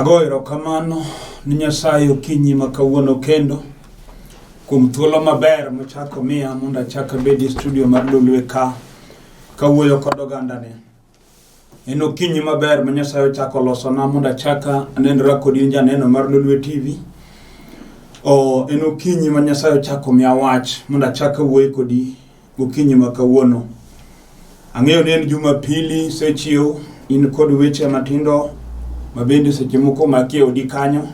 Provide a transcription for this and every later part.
Ago erokamano ni Nyasaye okinyi ma kawuono kendo kuom thuolo maber mochako miya mondo achak abed e studio mar Lolwe ka kawuoyo kod ogandane. En okinyi maber ma Nyasaye ochako losona mondo achaka anenra kodi in janeno mar Lolwe TV. O, en okinyi ma Nyasaye ochako miya wach mondo achak awuoye kodi gokinyi ma kawuono. Ang'eyo ni en Jumapili, isechiew, in kod weche matindo ma bende seche moko omaki e odi kanyo.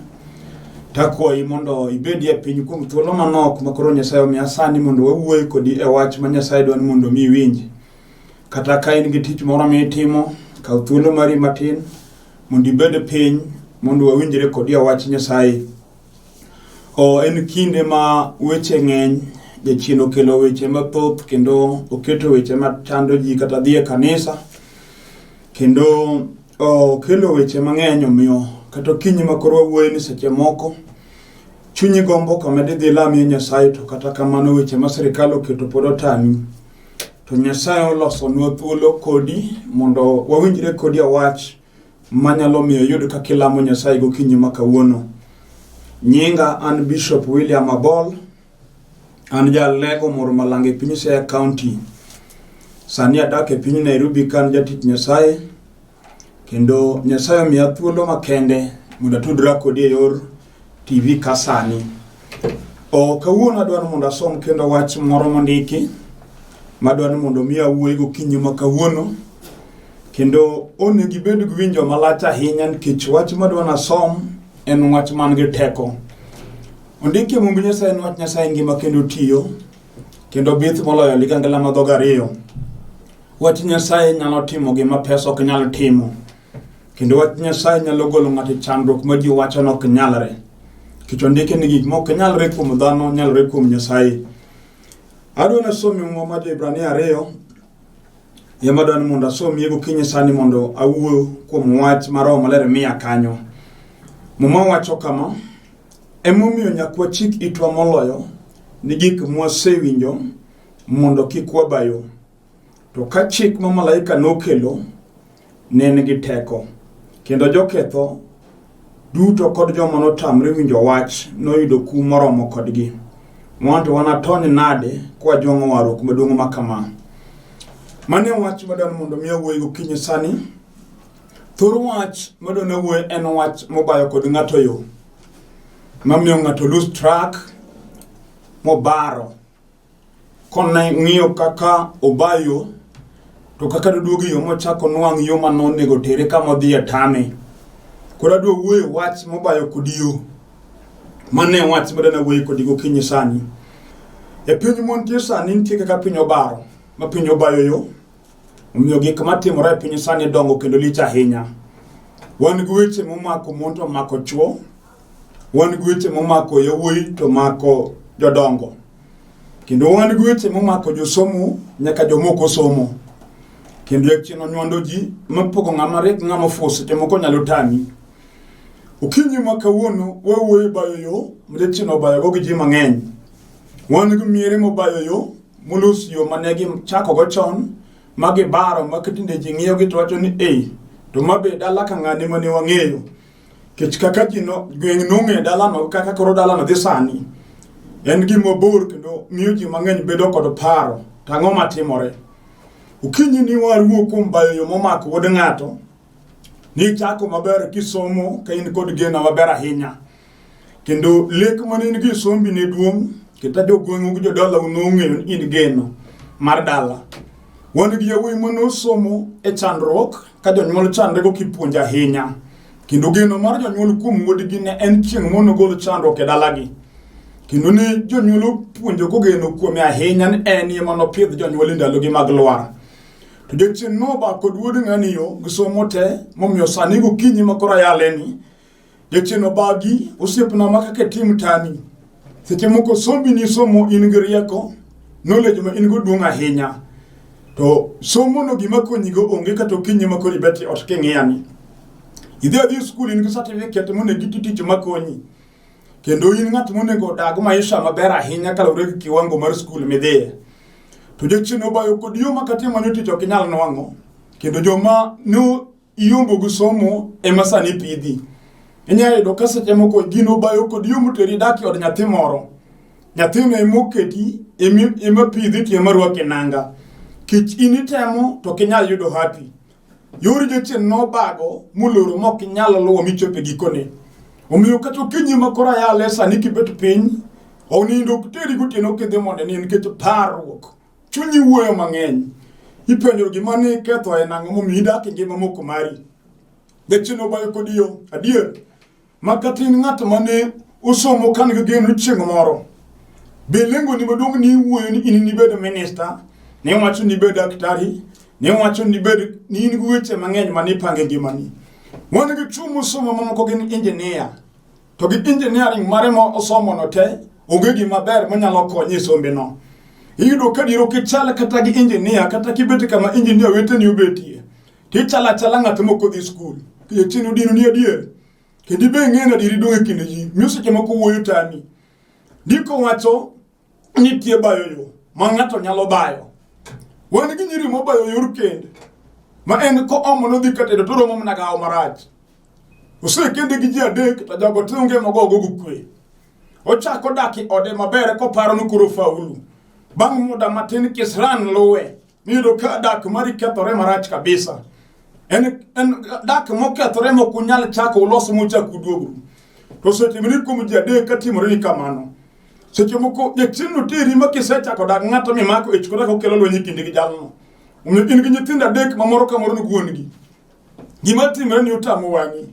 Takwayi mondo ibedie piny kuom thuolo manok ma koro Nyasaye omiya sani mondo wawuoye kodi e wach ma Nyasaye dwa ni mondo mi iwinj. Kata ka in gi tich moro mitimo, kaw thuolo mari matin mondo ibed piny mondo wawinjre kodi e wach Nyasaye. O, en kinde ma weche ng'eny, jachien okelo weche mathoth kendo oketo weche machando ji kata dhi e kanisa kendo okelo weche mang'eny omiyo kata okinyi ma koro wawuoyo ni seche moko chunyi gombo kama didhi lamie Nyasaye to kata kamano weche ma sirikal oketo pod otami. To Nyasaye olosonwa thuolo kodi mondo wawinjre kodi e wach manyalo miyo iyud kaka ilamo Nyasaye gokinyi ma kawuono. Nyinga an Bishop William Abol, an jalego moro malanga e piny Siaya County. Sani adak e piny Nairobi ka an jatich Nyasaye kendo Nyasaye omiya thuolo makende mondo atudra kodi e yor TV ka sani. O, kawuono adwaro mondo asom kendo wach moro mondiki madwaro ni mondo mi awuoyi gokinyi ma kawuono kendo onego ibed gi winjo malach ahinya nikech wach madwa nasom en wach man gi teko. Ondiki e Mumb Nyasaye en wach Nyasaye ngima kendo tiyo kendo bith moloyo ligangla ma dhoge ariyo. Wach Nyasaye nyalo timo gima pesa ok nyal timo. Kendo wach Nyasaye nyalo golo ng'ato e chandruok ma ji wacho ni ok nyalre. Nikech ondiki ni gik mok nyalre kuom dhano nyalre kuom Nyasaye. Adwa nasomi Muma ma Jo-Hibrania 2 ema adwa ni mondo asomie gokinyi sani mondo awuo kuom wach ma Roho Maler miya kanyo. Muma wacho kama, emomiyo nyaka wachik itwa moloyo ni gik mwasewinjo mondo kik waba yo. To ka chik ma malaika nokelo ne nigi teko, kendo joketho duto kod joma notamre winjo wach noyudo kum moromo kodgi. Wan to wanatony nade kwajwang'o warruok maduong' ma kama? Mano e wach madwaro mondo mi awuoyi gokinyi sani. Thor wach madwaro ni awuoyi en wach mobayo kod ng'ato yo, mamiyo ng'ato lose track, mobaro Kong'iyo kaka obayo to kaka doduog e yo mochak onwang' yo ma nonego tere kama odhiye tame. Koro adwa wuoyo wach mobayo kodi yo. Mano e wach madwa nawuoye kodi gokinyi sani. E piny mwantie sani nitie kaka piny obaro, ma piny obayo yo. Omiyo gik matimore e piny sani dongo kendo lich ahinya. Wan gi weche momako mon to omako chwo, wan gi weche momako yawuoyi to omako jodongo. Kendo wan gi weche momako josomo nyaka jomok osomo. Kendo jachien onywando ji mopogo ng'ama riek gi ng'ama ofuwo seche moko nyalo tami. Okinyi ma kawuono wawuoyo bayo yo ma jachien obayogo gi ji mang'eny. Wan gi miere mobayo yo molos yo mane gichakogo chon ma gibaro ma tinde ji ng'iyogi to wacho ni ei to ma be dala ka ng'ane mane wang'eyo. Nikech kaka ji no gweng' nong'e dalano kaka koro dalano dhi sani en gima bor kendo miyo ji mang'eny bedo kod paro to ang'o matimore. Okinyi ni waruo kuom bayo yo momako wuod ng'ato nichako maber kisomo ka in kod geno maber ahinya kendo lek mane in go e sombi ne duong' kata jogweng'u gi jodalau nong'eyo ni in geno mar dala. Wan gi yawuoyi mane osomo e chandruok ka jonyuol chandrego kipuonjo ahinya kendo geno mar jonyuol kuom wuodgi ne en chieng' monogol chandruok e dalagi kendo ne jonyuol opuonjo kogeno kuome ahinya ni en ema nopidh jonyuol e ndalogi mag lwar to jachien noba kod wuod ng'ani yo gi somo te momiyo sani gokinyi ma koro ayaleni Jachien obagi, osiepna ma kaka itim tami. Seche moko sombi ni somo in gi rieko, knowledge ma in go duong' ahinya. To somo no gima konyigo onge kata okinyi ma koro ibet e ot king'iyani. Idhi adhi e skul in gi certificate monego iti tich makonyi. Kendo in ng'at monego odag maisha maber ahinya kaluwore gi kiwango mar skul midhiye. To jachien obayo kodi yo ma kata imanyo tich ok inyal nwang'o. Kendo joma no iyombo gi somo ema sani pidhi. Inyalo yudo ka seche moko gino obayo kodi yo moteri dak e od nyathi moro. Nyathino ema oketi, ema pidhi to ema rwaki nanga. Kech in itemo to ok inyal yudo happy. Yor jachien nobago moloro mok inyal luwo michop e gikone. Omiyo kata okinyi ma koro ayale sani kibet piny, onindo ok teri gotieno kidhi mondo inind nikech parruok. Chunyi wuoyo mang'eny. Ipenjo gima ne iketho en ang'o momiyo idak e ngima mok mari. Jachien obayo kodi yo, adier. Ma kata in ng'at mane osomo ka nigi geno chieng' moro. Be lengoni maduong' ni iwuoyo ni in nibed minista, ne wacho ni ibed daktari, ne wacho ni ibed ni in gi weche mang'eny mane ipango e ngimani. Wan gi chwo mosomo mamoko gin engineer. To gi engineering mare ma osomo no te, onge gima ber manyalo konye e sombe no. Iyudo ka dier ok ichal kata gi engineer kata kibet kama engineer weteni obetie. To ichalo achala ng'at mok odhi skul. Jachien odino ni adier. Kendo ibe ing'e ni adier idong' e kind ji. Miyo seche moko wuoyo tami. Ndiko wacho ni nitie bayo yo ma ng'ato nyalo bayo. Wan gi nyiri mobayo yor kend ma en koomo nodhi ka tedo to romo mana gawo marach. Osekende gi ji adek to jogo te onge mogogo gi kwe. Ochako dak e ode maber koparo ni koro faulu. Bang' muda matin kisran luwe. Miyudo ka dak mari kethore marach kabisa. En, en dak mokethore mok unyal chako ulos muchak uduogru. To osetimore kuom ji adek ka timore ni kamano. Seche moko jachien no teri ma kisechako dak ng'ato mimako ich kod okelo lweny e kindi gi jalno. Omiyo in gi nyithindo adek ma moro ka moro ni wuon-gi. Gima timore ni otamo wang'i.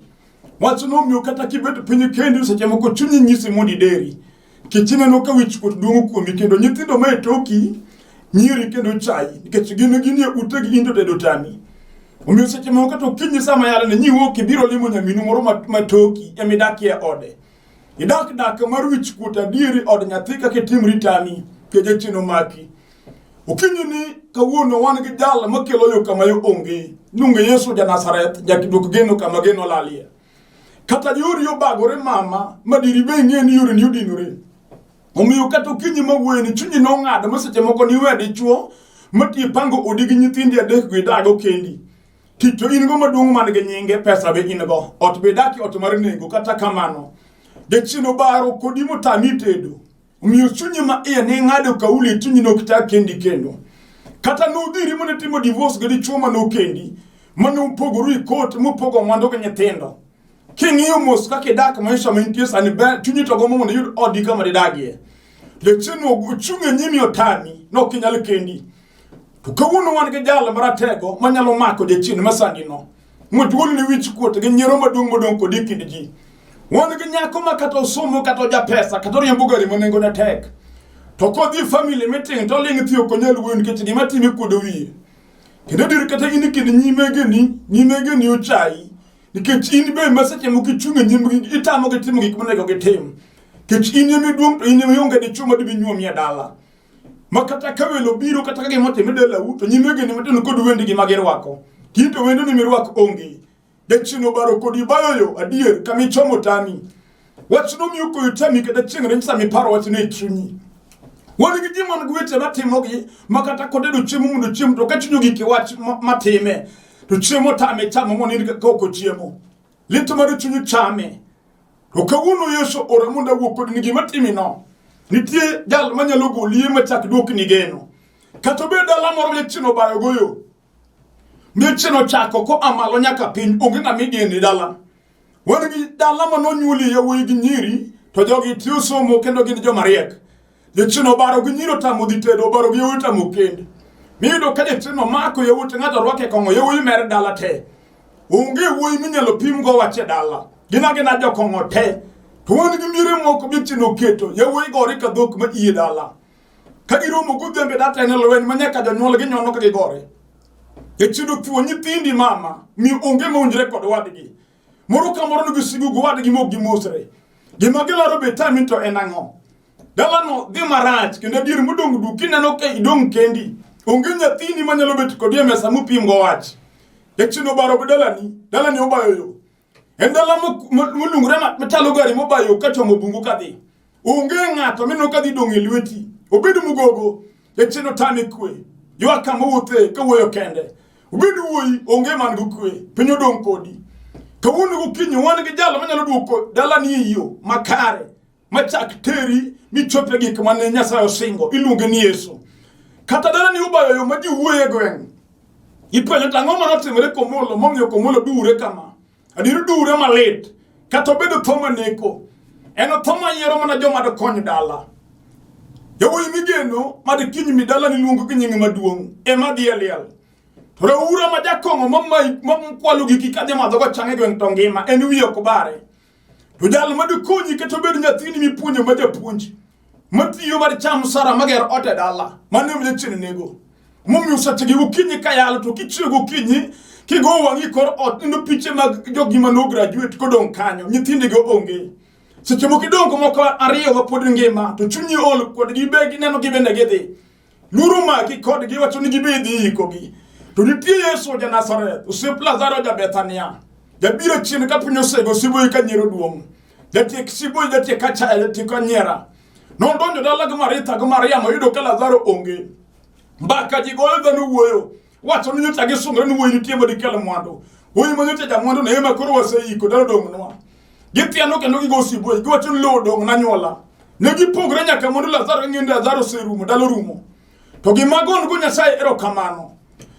Wach nomiyo kata kibet piny kendi seche moko chunyi nyisi mondo ideri. Nikech ineno ka wichkuot duong' kuomi kendo nyithindo ma e toki nyieri kendo chayi nikech gin ginie utegi in to tedo tami. Omiyo seche moko kata okinyi sama yalo ni nyiwuok ibiro limo nyaminu moro ma toki emidakie ode. Idak dak mar wichkuot adieri od nyathi kaka itimri tami nikech jachien omaki. Okinyi ni kawuono wan gi jal makelo yo kama yo onge. Iluonge Yesu ja Nazareth, nyaka iduok geno kama geno olalie. Kata yori obagore mama, ma diri be ing'e ni yoreni odinore. Omiyo kata okinyi ma wuoyo ni chunyi nong'ado ma seche moko niwe dichuo mati pango odi gi nyithindi adek go idago kendi. Tich to in go maduong' man gi nyinge, pesa be in go. Ot be idak e ot mar nengo, kata kamano. Jachien obaro kodi motami tedo. Omiyo chunyi ma iye ne ng'ado kauli e chunyi nok chak kendi kendo. Kata nudhiri mane timo divorce gi dichuo mane okendi, mane upogoru e court mupogo mwandu gi nyithindo. King'iyo mos kaka idak maisha ma intie sani ber chunyi to gombo mondo iyud odi kama didagie. Jachien ochung' e nyimi otami, nok inyal kendi. To kawuono wan gi jal maratego manyalo mako jachien masandino. Moduol ni wich kuot gi nyiero maduong' modong' kodi e kind ji. Wan gi nyako ma kata osomo kata ojapesa kata oriembo gari ma nengone tek. To kodhi e family meeting to oling' thi ok onyal wuoyo nikech gima time kuodo wiye. Kendo adier kata in e kind nyimegeni, nyimegeni ochayi. Nikech in be ma seche moko ichung' e nyimgi itamogi timo gik monego gitim. Nikech in ema iduong' to in ema ionge dichwo ma dibi nyuomi e dala. Ma kata ka welo biro kata ka gima otimre dalau to nyimegeni matindo kod wendegi ma girwako. To in to wendeni mirwak onge. Jachien obaro kodi bayo yo adier kama ichomo tami. Wach nomiyo koyo tami kata chieng' rieny sama iparo wachno e chunyi. Wan gi ji man gi weche matimogi ma kata kotedo chiemo mondo ochiem to ka chunyi ogik e wach matime to chiemo tame chamo monind ka ok ochiemo. Lit mar chuny chame. To kawuono Yesu ora mondo awuo kodi ni gima timino. Nitie jal manyalo golie machak duokni geno. Kata obed dala moro jachien obayo go yo. Jachien ochako koa malo nyaka piny onge ng'ama igeno e dala. Wan gi dala ma nonyuolie yawuoyi gi nyiri to jogi tiyo somo kendo gin joma riek. Jachien obaro gi nyiri otamo dhi tedo, obaro gi yawuoyi otamo kend. Miyudo ka jachien omako yawuot ng'ato rwake kong'o yawuoyi mer dala te. Onge wuoyi minyalo pim go wach e dala. Gin agina jokong'o te. To wan gi miere moko jachien oketo yawuoyi gore ka dhok ma iye dala. Ka giromo godhiambo e dala en lweny ma nyaka jonyuol ginyono ka gigore. Jachien othuo nyithindi mama mi onge mowinjore kod wadgi. Moro ka moro nigi sigu gi wadgi mok gimosre. Gima gilaro be tami to en ang'o? Dalano dhi marach kendo adier modong' duk kineno ka idong' kendi. Onge nyathini manyalo bet kodi e mesa mupim go wach. Jachien obaro gi dalani, dalani obayo yo. En dala molungre machalo gari mobayo kachomo bungu kadhi. Onge ng'ato mineno kadhi dong' e lweti. Obed mugogo, jachien otame kwe. Ywak kama owuothe kawuoyo kende. Obed wuoyi, onge man gi kwe. Piny odong' kodi. Kawuono gokinyi wan gi jal manyalo duoko dalani e yo makare machak teri michop e gik mane Nyasaye osingo, iluonge ni Yesu. Kata dalani ubayo yo ma ji wuoye e gweng', ipenjo to ang'o manotimore Komolo momiyo Komolo duwre kama? Adier duwre malit, kata obedo tho maneko, en tho mayiero mana joma dikony dala. Yawuoyi migeno mad kiny mi dalani luongo gi nying maduong' ema dhi e liel. To raura ma jakong'o makwalo giki kadhi madhogo chang' e gweng' to ngima en wiye ok bare. To jal ma dikonyi kata obed nyathini mipuonjo ma japuonj matiyo mar cham sara mager ot e dala mano ema jachien nego. Momiyo seche gi gokinyi ka yalo to kichiew gokinyi kigo wang'i kor ot ineno piche mag jogi ma no graduate kodong' kanyo nyithindigo onge. Seche moko idong' moko ariyo ma pod ngima to chunyi ol kodgi be gineno gi bende gidhi. Luoro maki kodgi wacho ni gibe idhi ikogi. To nitie Yesu ja Nazareth, osiep Lazaro ja Bethania. Jabiro chien ka piny osego sibuoyi ka nyiero duong'. Jatiek sibuoyi, jatiek achaya, jatiek anyiera. Nodonjo dala gi Maritha gi Mariam oyudo ka Lazaro onge. Mbaka ji goyo dhano wuoyo. Wacho ni nyocha gisungore ni wuoyi nitie ma dikel mwandu. Wuoyi ma nyocha jamwandu ne ema koro waseiko dala odong'nwa. Githiano kendo gigo sibuoyi giwacho ni lowo odong' nanyuola. Ne gipogre nyaka mondo Lazaro ng'e ni Lazaro oserumo, dala orumo. To gima gon go Nyasaye erokamano.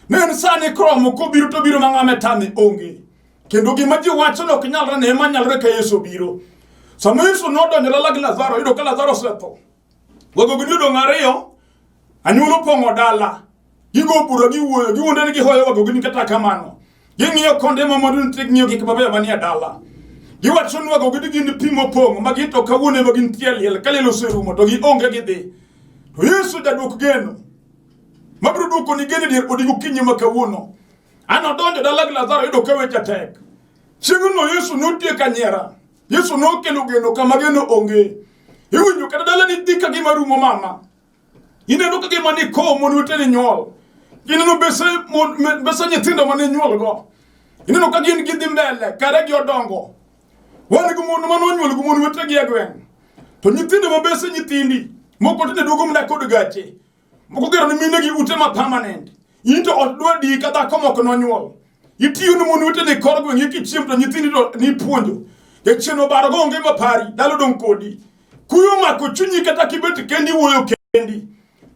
Ne en sani kromo kobiro to biro ma ng'ama tame onge. Kendo gima ji wacho ni ok nyalre ne ema nyalre ka Yesu obiro. Sama Yesu nodonjo dala gi Lazaro, oyudo ka Lazaro osetho. Wagogi odong' ariyo, anyuola opong'o dala. Gigo bura giwuoyo, giwuondore ni gihoyo wagogi kata kamano. Ging'iyo konde ma mwandu nitie, ging'iyo gik mabeyo manie dala. Giwacho ni wagogi ni gin pi mopong' ma gin to kawuono ema gintie liel, ka liel oserumo to gionge gidhi. To Yesu jaduok geno, mabiro duokoni geno e dier odi gokinyi ma kawuono. An odonjo dala gi Lazaro yudo ka weche tek. Chieng'no Yesu notieko anyiera. Yesu nokelo geno kama geno onge. Iwinjo kata dalani dhi ka gima rumo mama. Ineno ka gima ni kowo mon weteni nyuol. Ineno bese mon bese nyithindo mane nyuolgo. Ineno ka gin gidhi mbele kare gi odongo. Wan gi mon mane onyuol gi mon wetegi e gweng'. To nyithindo ma bese nyithindi moko tinde duogo mana kod gache. Moko gero ne minegi ute ma permanent. In to ot dwa di ka dhako moko nonyuol. Itiyo ne mon weteni kor gweng' ikichiem to nyithindi to nipuonjo. Jachien obaro go onge mapari, dala odong' kodi. Kuyo omako chunyi kata kibet kendi wuoyo kendi.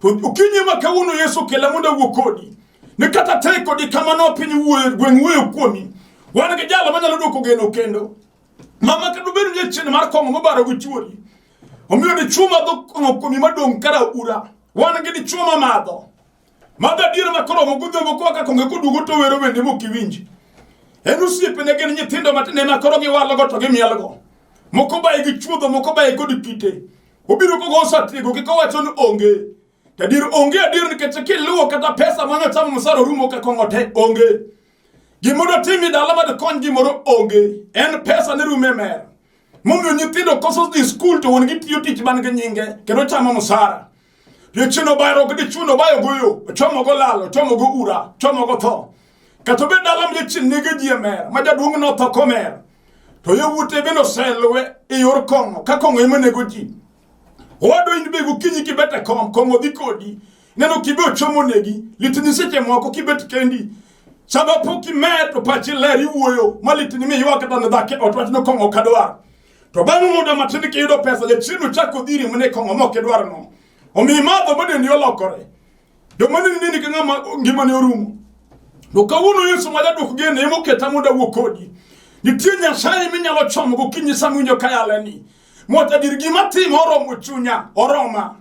To okinyi ma kawuono Yesu okela mondo awuo kodi. Ni kata tek kodi kamano piny wuoyo gweng' wuoyo kuomi. Wan gi jalo manyalo duoko geno kendo. Mama kata obed ni jachien mar kong'o mobaro gi chuori. Omiyo dichuo madho kong'o kuomi madong' kara ura. Wan gi dichuo mamadho. Mago adier ma koromo godhiambo koa ka konge koduogo to wero wende mok iwinj. En osiepene gin nyithindo matindo ema koro giwalogo to gimielgo. Moko baye gi chuodho, moko baye kod kite. Obiro kogo osatiego kik owacho ni onge. To adier onge adier nikech kiluwo kata pesa mane ochamo msara orumo ka kong'o te onge. Gimoro timi dala ma dikony gimoro onge. En pesa ne rume mer. Momiyo nyithindo koso dhi skul to wuon gi tiyo tich man gi nyinge kendo chamo msara. Jachien obayo ok dichwo obayo go yo, ochomo go lal, ochomo go ura, ochomo go tho. Kata obed dala ma jachien nege ji e mer, ma jaduong' notho komer. To yawuote bende oseluwe e yor kong'o, ka kong'o ema nego ji. Owadwa in be gokinyi kibet e kom, kong'o dhi kodi. Neno kibe ochomo negi, litni seche moko kibet kendi. Sama pok imer to pachi ler iwuoyo, ma litni mi ywak kata ne dhako e ot wach ni kong'o ok adwar. To bang' muda matin kiyudo pesa jachien ochako dhiri mane kong'o mok idwarno. Omiyo imadho ma dendi olokore. Joma ne neni ka ng'ama ngimane orumo. To kawuono Yesu ma jaduok geno ema oketa mondo awuo kodi. Nitie Nyasaye minyalo chomo gokinyi sama iwinjo ka yale ni. Mondo adier gima timo oromo chunya, oroma.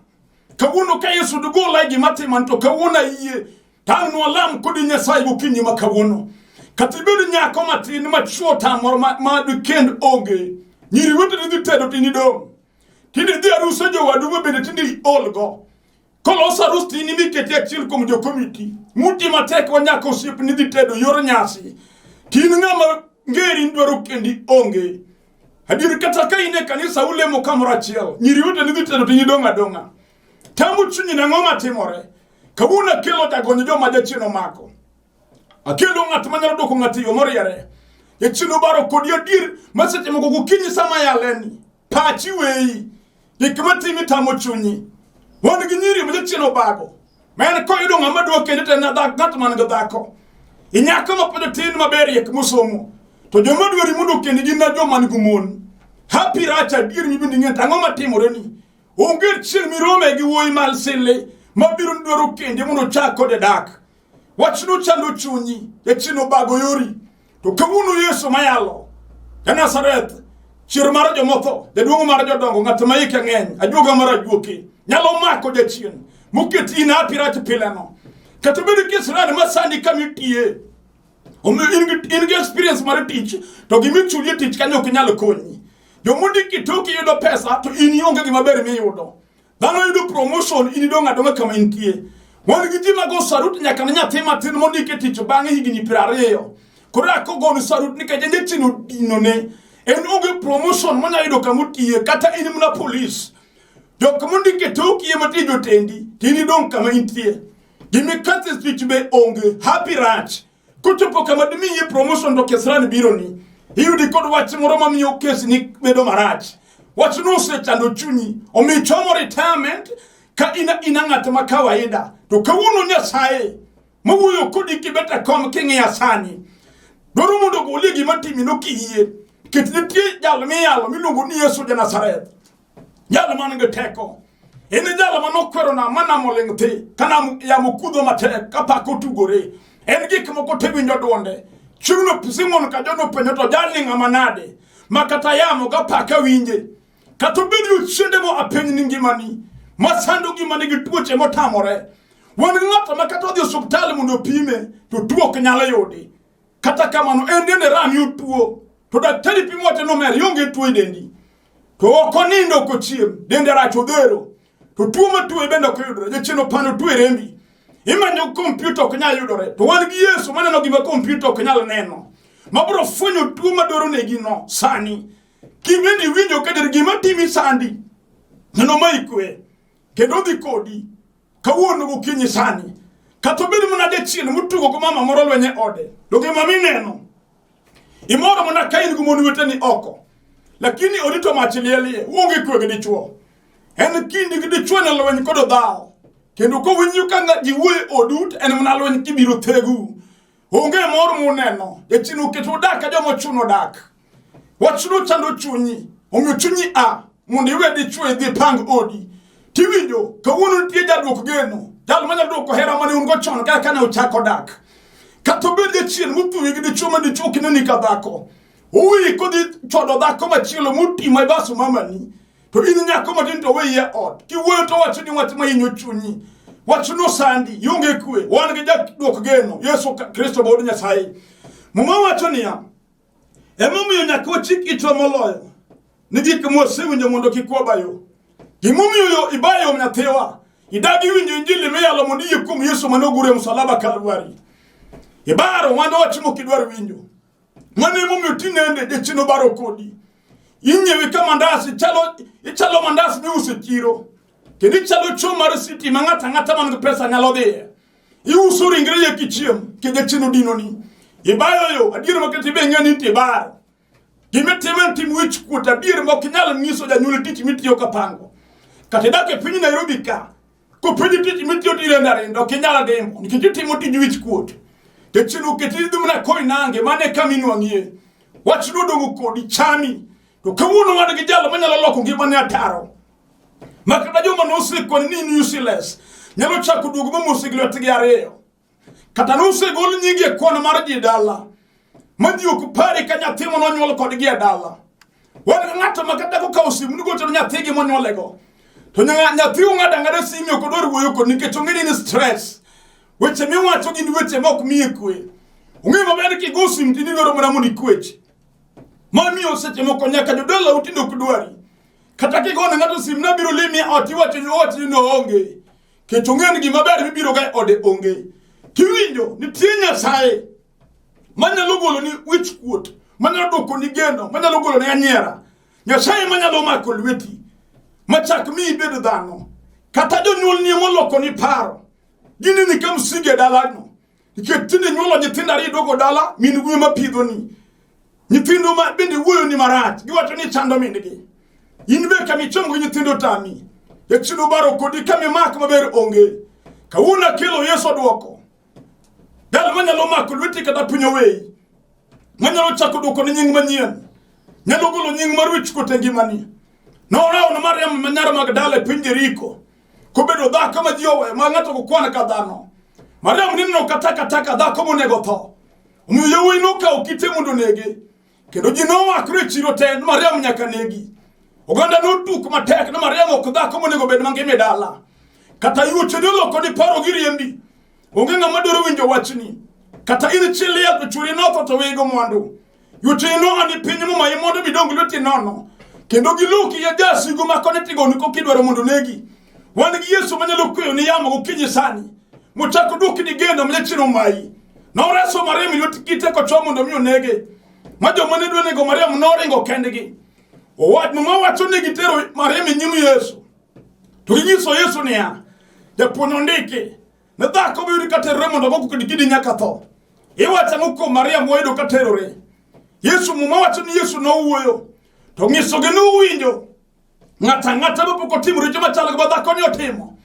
Kawuono ka Yesu dugola e gima timo to kawuono ayie. Tang' nwalam kodi Nyasaye gokinyi ma kawuono. Kata ibed nyako matin ma chwo tamoro ma, ma dikend onge. Nyiri weteni dhi tedo to in idong'. Tinde idhi aruse jowadu ma bende tinde iolgo. Kolos arus to in imiketi achiel kuom jo komiti. Muti matek wa nyaka osiepni dhi tedo yor nyasi. To in ng'ama ngeri in dwaro kendi onge. Adier kata ka in e kanisa ulemo kamoro achiel, nyiri weteni dhi tedo to in idong' adong'a. Tamo chunyi nang'o matimore? Kawuono akelo jagony joma jachien omako. Akelo ng'at manyalo dwoko ng'ato e yo moriere. Jachien obaro kodi adier ma seche moko gokinyi sama yaleni. Pachi weyi. Gik matimi tamo chunyi. Wan gi nyiri ma jachien obago. Ma en koyudo ng'ama dwa kende to en ng'at man gi dhako. Inyako ma pod tin maber riek mosomo. To joma dwari mondo okendi gin na joma nigi mon. Happy rach adier mibende ing'e to ang'o matimore ni? Onge chieng' mirome gi wuoyi mal sili mabiro ni dwaro kendi mondo ochak kode dak. Wachno chando chunyi, jachien obago yori. To kawuono Yesu mayalo, ja Nazareth, chier mar jomotho, jaduong' mar jodongo, ng'at ma hike ng'eny, ajuoga mar ajuoke, nyalo mako jachien moket in happy rach pileno. Kata obed ki Israel ma sani kama itiye, omiyo in gi experience mar tich, to gima ichuli e tich kanyo ok nyal konyi. Jomondiki toki yudo pesa to in ionge gima ber miyudo. Dhano yudo promotion in idong' adong'a kama intie. Wan gi ji mago sarut nyaka ne nyathi matin mondik e tich bang'e higni 20. Koro akogonu sarut nikech en jachien odinone. En onge promotion monyalo yudo kama otiye kata in mana polis. Jok mondik e toki ema tiyo jotendi to in idong' kama intie. Gimikathe tich be onge. Happy rach. Kochopo kama dimiyi promotion to kesran bironi. Iyudi kod wach moro mamiyo kes ni bedo marach. Wachno osechando chunyi. Omiyo ichomo retirement ka ina ina ng'at ma kawaida. To kawuono Nyasaye mawuoyo kodi kibet e kom king'iya sani. Dwaro mondo ogolie gima timi no kiyie. Ket nitie jal miyalo miluongo ni Yesu ja Nazareth. Jal man gi teko. En e jal ma nokwero nam ma nam oling' thi, ka nam yamo kudho matek, ka paka otugore. En gik moko te winjo dwonde. Chieng'no Simon ka John openjo to jalni ng'ama nade? Ma kata yamo ga paka winje. Kata obed ni ochiende mo apeny ni ngimani, masando ngimani gi tuoche motamore. Wan gi ng'ato ma kata odhi osuptal mondo opime, to tuo ok nyal yudi. Kata kamano, en dende rami otuo. To daktari pimo wacho ni omer, ionge tuo e dendi. To ok onindo ok ochiem, dende rach odhero. To tuo matuoye bende ok yudore, jachien opando tuo e rembi. Imanyo kompyuta ok nyal yudore. To wan gi Yesu maneno gima kompyuta ok nyal neno. Mabiro fwenyo tuo madwaro negino sani. Kibende iwinjo ka gima timi sandi. Neno ma ikwe. Kendo odhi kodi. Kawuono gokinyi sani. Kata obed mana jachien motugo go mama moro lweny e ode. To gima mineno. Imoro mana ka in gi mon weteni oko. Lakini odi to mach lielie. Uonge kwe gi dichuo. En kindi gi dichuo ne lweny kod dhawo. Kendo kowinjo ka ji wuoyo e odu to en mana lweny kibiro thegu. Onge mor muneno. Jachien oketo dak ka joma ochuno dak. Wachno chando chunyi. Omiyo chunyi a mondo iwe dichwo idhi pang odi. Tiwinjo kawuono nitie jaduok geno. Jal manyalo duoko hera mane un go chon kaka kane uchako dak. Kata obed jachien mothuwi gi dichwo ma dichwo kineni ka dhako. Uwi kodhi chodo dhako machielo motimo e baso mamani. To in nyako matin to weyi e ot. Kiwuoyo to wacho ni wach mahinyo chunyi. Wachno sandi, ionge kwe. Wan gi jaduok geno, Yesu Kristo wuod Nyasaye. Muma wacho niya, emomiyo nyaka wachik itwa moloyo ni gik mwasewinjo mondo kik waba yo. Gimomiyo yo ibayo nyathiwa, idagi winjo injili miyalo mondo iyie kuom Yesu mane ogure e msalaba Kalwari. Ibaro mano wach mok idwar winjo. Mano emomiyo tinende jachien obaro kodi. Inyiewi ka mandas, ichalo, ichalo mandas miuso e chiro. Kendo ichalo cho mar sitima ng'ato ang'ata man gi pesa nyalo dhiye. Iuso ringre ye kichiem, ke jachien odinoni. Ibayo yo, adier ma kata ibe ing'e ni tibaro. Gima itimo en tim wich kuot adier ma ok inyal nyiso janyuol tich mitiyo kapango. Kata idak e piny Nairobi ka, kopenji tich mitiyo to irendo arinda, ok inyal dimbo nikech itimo tij wich kuot. Jachien oketi idhi mana Koinange, mano e kama inwang'ie. Wach nodong'o kodi chami. To kawuono wan gi jal manyalo loko ngimani ataro. Ma kata joma nosekoni ni in useless nyalo chako duogo ma mosi gi lwetgi ariyo. Kata nosegol nyingi e kwan mar ji dala. Ma ji ok pari ka nyathi mane onyuol kodgi e dala. Wan gi ng'ato ma kata kokawo simu ni gocho ne nyathigi monyuolego. To nyathi ong'ado ang'ada simu ok odwar wuoyo kod nikech ong'e ni in stress. Weche miwacho gin weche ma ok miye kwe. Ong'eyo maber ni kigo simu to idwaro mana mondo ikwech. Mamiyo seche moko nyaka jodalau tinde ok dwari. Kata kigone ng'ato simu nabiro limi e ot iwacho ni owacho ni noonge. Kech ong'eyo ni gima ber mibiro ga e ode onge. Kiwinjo nitie Nyasaye manyalo golo ni wich kuot, manyalo duoko ni geno, manyalo golo ni anyiera. Nyasaye manyalo mako lweti machak mi ibed dhano. Kata jonyuolni emoloko ni paro. Gineni ka msingi e dalano. Nikech tinde nyuolo nyithindo ariyo duogo dala, min gi ema pidhoni. Nyithindo ma bende wuoyo ni marach, giwacho ni chando min-gi. In be kama ichomgo nyithindo tami. Jachien obaro kodi kama imak maber onge. Kawuono akelo Yesu odwoko. Jal manyalo mako lweti kata piny oweyi. Manyalo chako duoko ni nying manyien. Nyalo golo nying mar wichkuot e ngimani. Norawo ne Mariam ma nyar Magdala e piny Jeriko. Kobedo dhako ma ji oweyo ma ng'ato ok kwan ka dhano. Mariam nineno ka takataka dhako monego tho. Omiyo yawuoyi nokawo kite mondo onege. Kendo ji nomakre e chiro te ni Mariam nyaka negi. Oganda notuk matek ni Mariam ok dhako monego bed mangima e dala. Kata yuoche ne oloko ni paro gi riembi. Onge ng'ama dwaro winjo wachni. Kata in chi liel to chwori notho to wego mwandu. Yuoche noa ni piny momayi mondo midong lweti nono. Kendo giluki ya jasigu ma koni tigoni kokidwaro mondo negi. Wan gi Yesu manyalo kweyo ni yamo gokinyi sani. Mochako duoki ni geno ma jachien omayi. Noreso Mariam e lwet kite kochwo mondo mi onege. Ma joma ne dwa nego Mariam noringo kendgi. Owach Muma wacho ni gitero Mariam e nyim Yesu. To ginyiso Yesu niya, japuonj ondiki ne dhako moyud ka terore mondo ogo kod kidi nyaka tho. Iwacho ang'o kuom Mariam moyudo ka terore? Yesu Muma wacho ni Yesu nowuoyo to nyisogi ni uwinjo ng'ato ang'ata mapok otimo richo machalo gi ma dhakoni otimo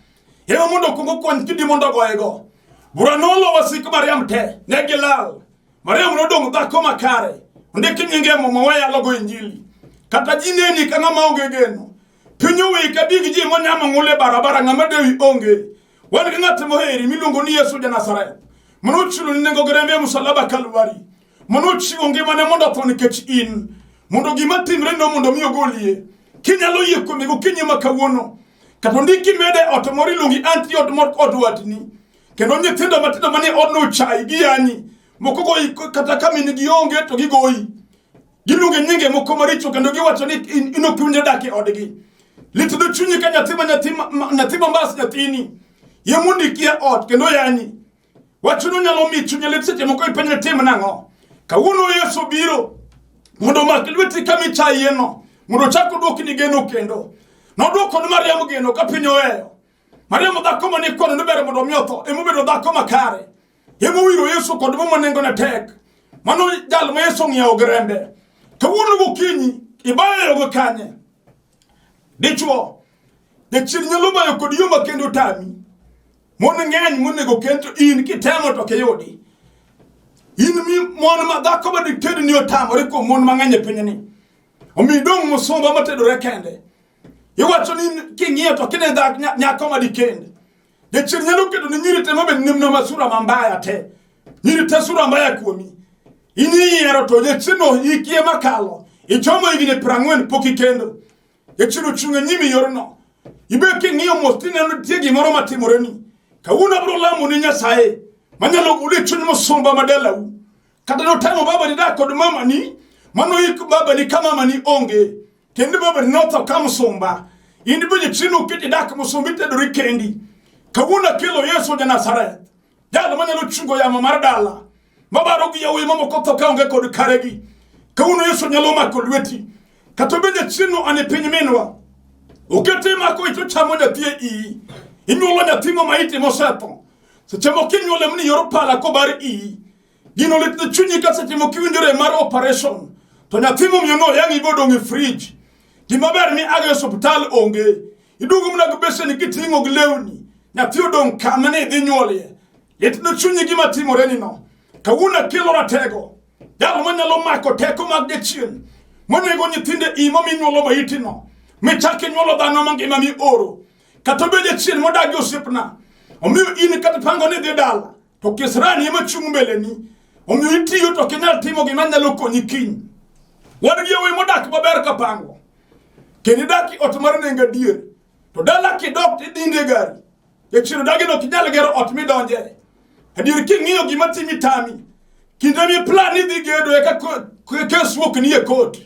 ema mondo okuong okwany kidi mondo ogoyego. Bura nolo wasik Mariam te, ne gilal. Mariam nodong' dhako makare. Ondik nyinge e Muma wayalogo Injili. Kata ji neni ka ng'ama onge geno. Piny oweyi ka dig ji monyamo ng'ul e barabara ng'ama dewi onge. Wan gi ng'at moheri miluongo ni Yesu ja Nazareth. Mano ochulo ni nengo gi rembe e musalaba Kalwari. Mano ochiwo ngimane mondo otho nikech in. Mondo gima timre no mondo mi ogolie. Kinyalo yie kuome gokinyi ma kawuono. Kata ondiki mede ot moro iluongi anti ot moro od watni. Kendo nyithindo matindo manie odno ochayi giyanyi. Moko goyi kata ka min gi onge to gigoyi. Giluonge nyinge moko maricho kendo giwacho ni in ok iwinjo dak e odgi. Lit do chunyi ka nyathi ma nyathi nyathi ma mbas nyathini. Yie mondiki e ot kendo yanyi. Wachno nyalo mi chunye lit seche moko ipenjo ni tim nang'o. Kawuono Yesu biro mondo omak lweti kama ichayeno mondo ochak odwokni geno kendo. Nodwoko ne Mariam geno ka piny oweyo. Mariam dhako mane kono ne ber mondo mi otho emobedo dhako makare. Emowiro Yesu kod mo ma nengone tek. Mano jal ma Yesu ong'iewo gi rembe. Kawuono gokinyi ibayo yogo kanye? Dichwo, jachien nyalo bayo kod yo ma kendo tami. Mon ng'eny monego kend to in kitemo to kiyudi. In mi mon ma dhako ma dited ni otamore kuom mon mang'eny e pinyni. Omiyo idong' musumba matedore kende. Iwacho ni king'iyo to kine nyako ma dikend. Jachien nyalo keto ni nyiri te mabed nimna masura mambaya te. Nyiri te sura mbaya kuomi. In iyiero to jachien no hiki ema kalo. Ichomo higni 40 pok ikendo. Jachien ochung' e nyimi yorno. Ibe king'iyo mos tineno nitie gimoro matimoreni. Kawuono abiro lamo ni Nyasaye manyalo golo e chuny musumba ma dalau. Kata notemo babani dak kod mamani, mano ik babani ka mamani onge. Kendo babani notho ka musumba. In be jachien oketi dak musumba itedori kendi. Kawuono akelo Yesu ja Nazareth. Jal manyalo chungo yamo mar dala. Mabaro gi yawuoyi mamoko tho ka onge kod karegi. Kawuono Yesu nyalo mako lweti. Kata obedo jachien no an e piny minwa. Okete mako ich ochamo nyathi e iyi. Inyuolo nyathi ma maiti mosetho. Seche moko inyuole mni yor pala kobar iyi. Gino lit ne chunyi ka seche moko iwinjo rem mar operation. To nyathi momiyo no oyang'i bodong' e fridge. Gima ber ni aga e osiptal onge. Iduogo mana gi besen kiting'o gi lewni. Nyathi odong' kama ne idhi nyuolie. Lit ne chunyi gima timore ni no. Kawuono akelo ratego. Jal manyalo mako teko mag jachien. Monego nyithinde iyi mominyuolo maitino. Michak inyuolo dhano mangima mioro. Kata obed jachien modagi osiepna. Omiyo in kata pango ni idhi dala. To kisrani ema chung' mbeleni. Omiyo itiyo to ok inyal timo gima nyalo konyi kiny. Wan gi yawuoyi modak maber ka pango. Kendo idak e ot mar nengo adier. To dala kidok to idhindo e gari. Jachien odagi ni ok inyal gero ot midonje. Adier king'iyo gima timi tami. Kinde mi plan ni idhi gedo eka kes wuok ni e kot.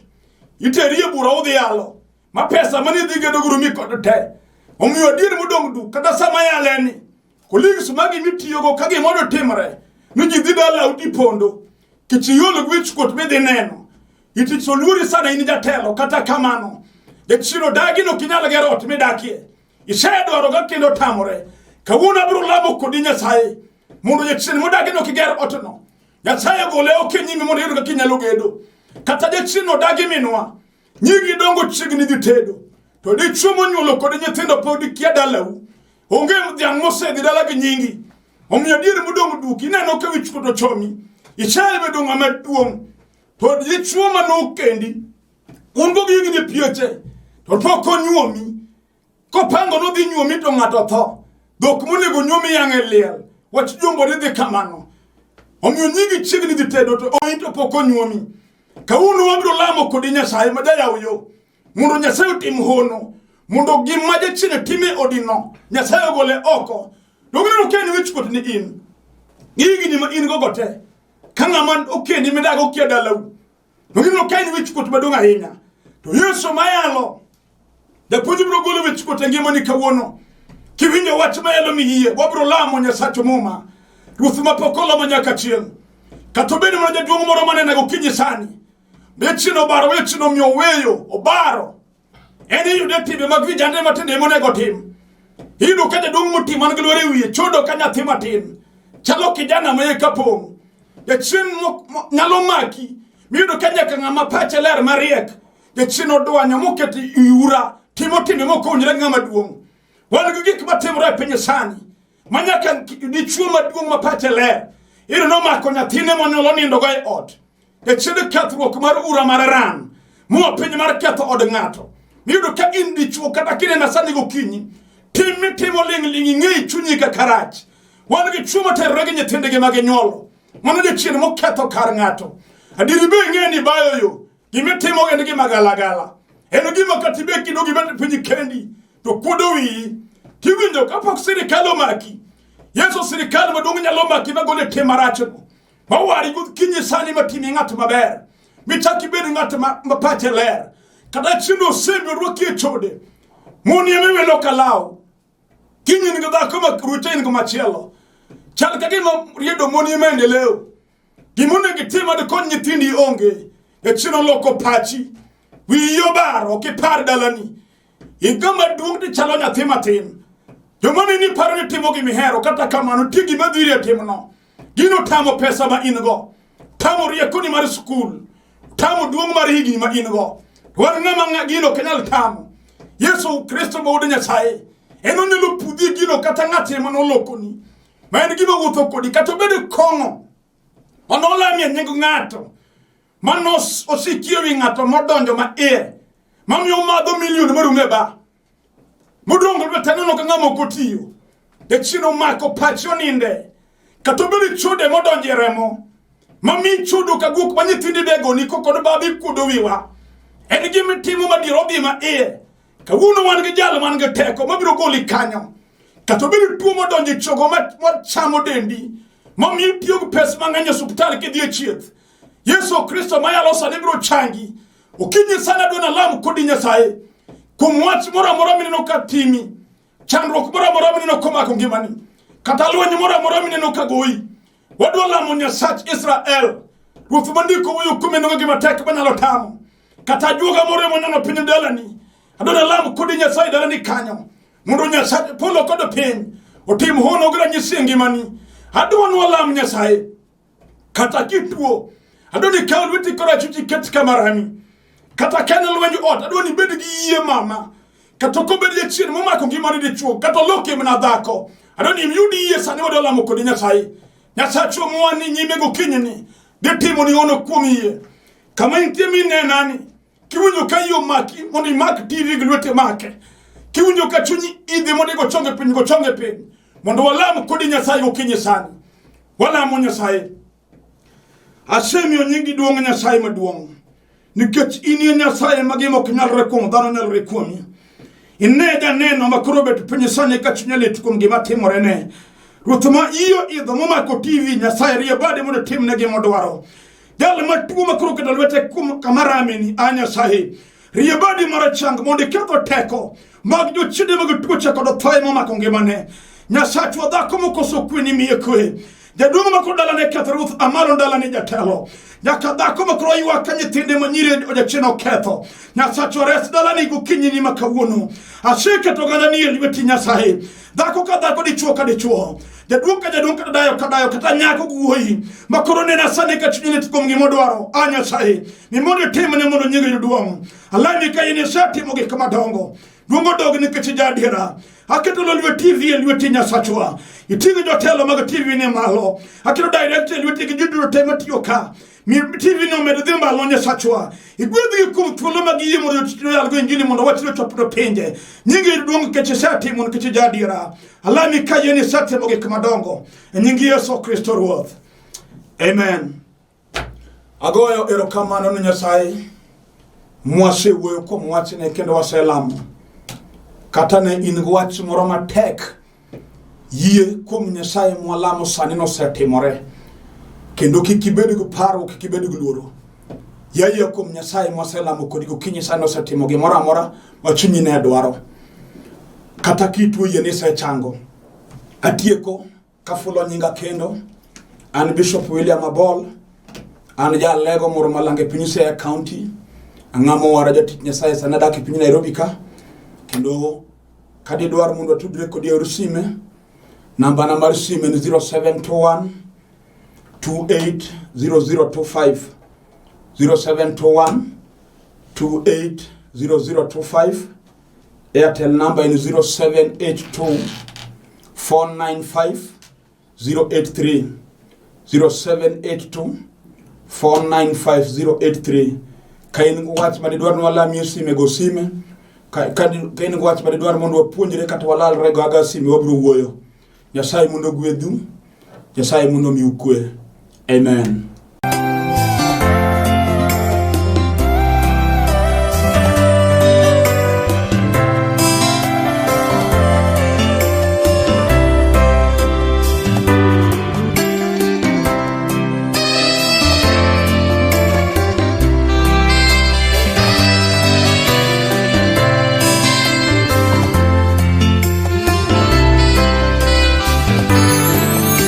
Iteri e bura udhi yalo. Ma pesa mane idhi gedo go rumi kod te. Omiyo adier modong' duk kata sama yale ni. Colleagues magi mitiyogo ka gimoro otimore ni ji dhi dalau tipondo. Kech iol gi wichkuot midhi neno. Itich oluori sana in jatelo kata kamano. Jachien odagi ni ok inyal gero ot midakie. Isedwaro ga kendo tamore. Kawuono abiro lamo kodi Nyasaye mondo jachien modagi ni ok iger otno. Nyasaye ogole oko e nyimi mondo iyud kaka inyalo gedo. Kata jachien odagi minwa. Nyigi dongo chiegni dhi tedo. To dichwo monyuolo kod nyithindo pod kia dalau. Onge dhiang' mosedhi dala gi nyingi. Omiyo adier modong' duk ineno ka wichkuot ochomi. Isebedo ng'ama duong'. To dichuo ma nokendi, un go gi higni pieche, to pok onyuomi. Kopango nodhi nyuomi to ng'ato tho. Dhok monego nyuomi yang' e liel. Wach jombo ni dhi kamano. Omiyo nyigi chiegni dhi tedo to in to pok onyuomi. Kawuono wabiro lamo kodi Nyasaye ma jayaw yo. Mondo Nyasaye otim hono. Mondo gima jachien time e odino, Nyasaye ogole oko. Donge ineno ka en wichkuot ni in? Gi higni ma in go go te. Ka ng'ama okendi midago kia dalau. Donge ineno ka en wichkuot maduong' ahinya? To Yesu mayalo Japuonj biro golo wichkuot e ngimani kawuono. Kiwinjo wach ma elo miyie, wabiro lamo Nyasach Muma. Ruoth ma pok olamo nyaka chieng'. Kata obedo mana jaduong' moro manene gokinyi sani. Jachien obaro, jachien omiyo weyo, obaro. En iyude timbe mag vijande matindo ema onego otim. Iyudo ka jaduong' moti man gi lwar e wiye chodo ka nyathi matin. Chalo kijana ma eka pong'. Jachien nyalo maki. Miyudo ka nyaka ng'ama pache ler mariek Jachien odwanyo moketo ura timo timbe mok owinjore gi ng'ama duong'. Wan gi gik matimore e piny sani ma nyaka dichuo maduong' ma pache ler. Iro nomako nyathine monyuolo nindogo e ot. Jachien kethruok mar ura mar ran moa piny mar ketho od ng'ato. Miyudo ka in dichuo kata kinena sani gokinyi, tim mitimo ling' ling' ing'e e chunyi kaka rach. Wan gi chuo materore gi nyithindgi ma ginyuolo. Mano jachien moketho kar ng'ato. Adieri be ing'e ni bayo yo Gima itimo en gima galagala. En gima kata ibet kidogo ibet piny kendi to kuodo wiyi. Tiwinjo kapok sirikal omaki. Yesu sirikal maduong' nyalo maki magol e tim marachno. Mawari gokinyi sani matimi ng'at maber. Michak ibed ng'at ma pache ler. Kata chieng' osembi orwaki e chode. Mon ema iwilo ka law. Kiny in gi dhako ma rucha in go machielo. Chal ka gima riedo mon ema endeleo. Gima onego itim mondo ikony nyithindi onge. Jachien oloko pachi. Wiyi obaro, ok ipar dalani. Higa maduong' to ichalo nyathi matin. Joma neni paro ni timo gima ihero, kata kamano nitie gima dhiri e timno. Gino tamo pesa ma in go, tamo riekoni mar skul, tamo duong' mar higni ma in go. To wan ng'ama gino ok nyal tamo. Yesu Kristo ma Wuod Nyasaye, en onyalo pudhi gino kata ng'at ema nolokoni. Ma en gima wuotho kodi kata obed kong'o mane olamie nying ng'ato mane osikie wi ng'ato modonjo ma iye mamiyo omadho milion marumo e ba modong' lwete nono ka ng'ama ok otiyo jachien omako pache oninde kata obedo chode modonjo e remo mami chudo ka guok ma nyithindi degoni kod babi kuodo wiwa en gima itimo madier odhi ma iye Kawuono wan gi jal man gi teko mabiro goli kanyo. Kata obedo tuo modonjo e chogo machamo dendi, mamiyo itiyo gi pes mang'eny e osiptal kidhi e chieth. Yesu Kristo mayalo sani biro changi. Okinyi sana adwa nalam kodi Nyasaye. Kuom wach moro amora mineno ka timi, chandruok moro amora mineno komako ngimani, kata lweny moro amora mineno ka goyi, wadwa lamo Nyasach Israel. Ruoth mandiko wuoyo kuome nogo gima tek manyalo tamo. Kata ajuoga moro ema onyono piny dalani. Adwa nalam kodi Nyasaye dalani kanyo. Mondo Nyasaye polo kod piny otim hono gi ranyisi e ngimani. Adwa nwalam Nyasaye. Kata kituo, adwa ni ikaw lweti korachwich iket kama rami. Kata ka en lwenj ot, adwa ni ibed gi yie mama. Kata ok obed jachien momako ngimani dichuo, kata oloke mana dhako. Adwa ni iyud yie sani wadwa lamo kodi Nyasaye. Nyasachwa mwani nyime gokinyini dhi timoni hono kuom yie. Kama intie minenani, kiwinjo ka yie omaki mondo imak TV gi lwete make. Kiwinjo ka chunyi idhi mondo igo chonge piny, go chonge piny. Mondo walam kodi Nyasaye gokinyi sani. Walamo Nyasaye. Asemiyo nyingi duong' Nyasaye maduong'. Nikech in e Nyasaye ma gima ok nyalre kuom dhano nyalore kuomi. Ine janeno ma koro bet piny sani ka chunye lit kuom gima timorene. Ruoth ma iyo idho momako TV Nyasaye rie bade mondo timne gima odwaro. Jal matuo ma koro keto lwete kuom kama rameni, a Nyasaye. Rie badi mar chang mondo iketho teko mag jochiende mag tuoche kod thoye momako ngimane. Nyasachwa dhako mokoso kwe ni miye kwe. Jaduong' ma koro dalane ketho ruoth amalo dalane jatelo. Nyaka dhako ma koro ywak ka nyithinde ma nyiri jachien oketho. Nyasachwa res dalani gokinyi ni ma kawuono. Aseketo oganda ni e lweti Nyasaye. Dhako ka dhako dichuo ka dichuo. Jaduong' ka jaduong' kata dayo ka dayo kata nyako gi wuoyi ma koro nena sani ka chunye lit kuom gima odwaro. A Nyasaye, mi mondo itimne mondo nyingi oyud duong'. Alami ka in isetimo gik madongo. Duong' odog nikech ijadiera. Aketo Lolwe TV e lweti Nyasachwa. Iting'o jotelo mag TV ni malo. Aketo director e lweti gi ji duto te matiyo ka. Mi TV no med dhi malo Nyasachwa. Igwedhgi kuom thuolo ma giyie mondo jotich oyalgo injili mondo wachni ochop ne pinje. Nyingi duong' nikech isetimo nikech ijadiera. Alami ka yie ni isetimo gik madongo. E nying Yesu Kristo Ruoth. Amen. Agoyo erokamano ne Nyasaye mwasewuoyo kuom wachne kendo waselamo. Kata ne in gi wach moro matek, yie kuom Nyasaye mwalamo sani nosetimore. Kendo kik ibed gi paro, kik ibed gi luoro. Yie kuom Nyasaye mwaselamo kodi gokinyi sani osetimo gimoro amora ma chunyi ne dwaro. Kata kituo yie ni isechango. Atieko Kafulo nyinga kendo, an Bishop William Abol, an jalego moro malange piny Siaya County, ang'amo wara jatich Nyasaye sani adak e piny Nairobi ka, kendo kadidwar mondo watudre kodi e yor sime, namba na mar sime ni 0721 280025 0721 280025 Airtel number ni 0782 495 083 0782 495 083 ka in gi wach ma didwar ni walamie sime go sime ka ka in gi wach ma didwar mondo wapuonjre kata walalre go aga sime wabiro wuoyo nyasaye mondo ogwedhu nyasaye mondo omiu kwe amen.